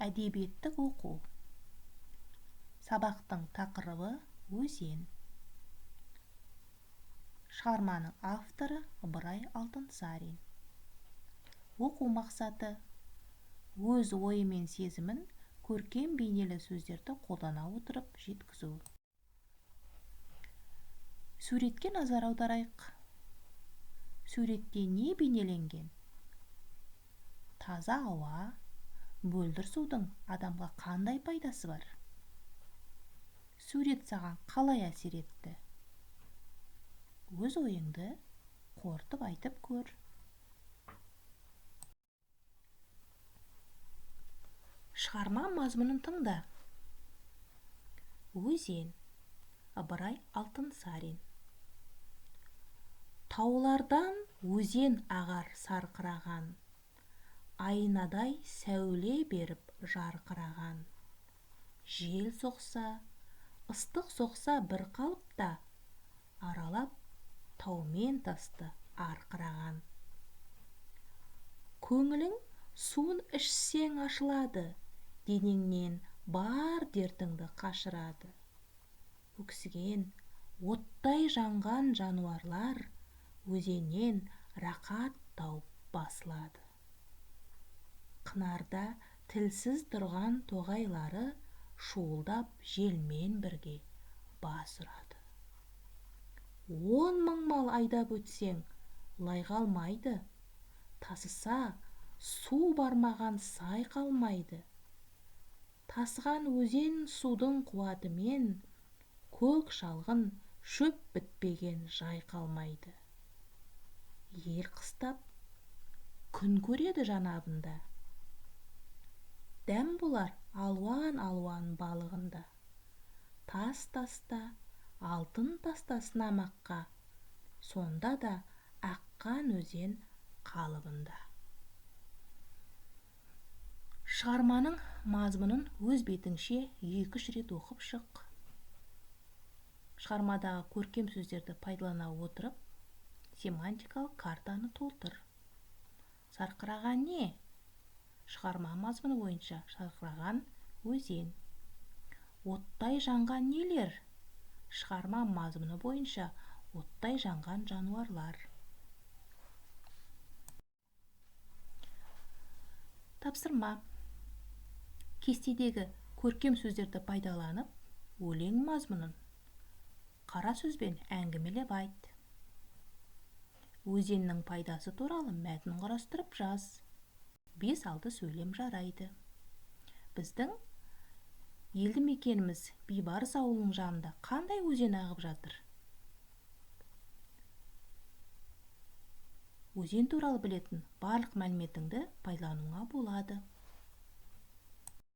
Әдебиеттік оқу. Сабақтың тақырыбы өзен. Шығарманың авторы Ыбырай Алтынсарин. Оқу мақсаты: өз ойы мен сезімін көркем бейнелі сөздерді қолдана отырып жеткізу. Суретке назар аударайық. Суретте не бейнеленген? Таза ауа, мөлдір судың адамға қандай пайдасы бар? Сурет саған қалай әсер етті? Өз ойыңды қорытып айтып көр. Шығарма мазмұнын тыңда. Өзен. Ыбырай Алтынсарин. Таулардан өзен ағар сарқыраған, айнадай сәуле беріп жарқыраған. Жел соқса, ыстық соқса бір қалыпта, аралап таумен тасты арқыраған. Көңілің суын ішсең ашылады, денеңнен бар дертіңді қашырады. Өксіген, оттай жанған жануарлар өзеннен рақат тауып басылады. Қынарда тілсіз тұрған тоғайлары шуылдап желмен бірге бас ұрады. 10 мың мал айдап өтсең, лайға алмайды, тасыса су бармаған сай қалмайды. Тасыған өзен судың қуатымен көк шалғын шөп бітпеген жай қалмайды. Ел қыстап, күн көреді жанабында. Дәм болар алуан-алуан балығында. Тас таста, алтын таста сынамаққа, сонда да аққан өзен қалыбында. Шығарманың мазмұнын өз бетіңше 2-3 рет оқып шық. Шығармадағы көркем сөздерді пайдалана отырып, семантикалық картаны толтыр. Сарқыраған не? Шығарма мазмұны бойынша сарқыраған өзен. Оттай жанған нелер? Шығарма мазмұны бойынша оттай жанған жануарлар. Тапсырма. Кестедегі көркем сөздерді пайдаланып, өлең мазмұнын қара сөзбен әңгімелеп айт. Өзеннің пайдасы туралы мәтін құрастырып жаз. 5-6 сөйлем жарайды. Біздің елді мекеніміз Бейбарыс ауылының жанында қандай өзен ағып жатыр? Өзен туралы білетін барлық мәліметіңді пайдалануға болады.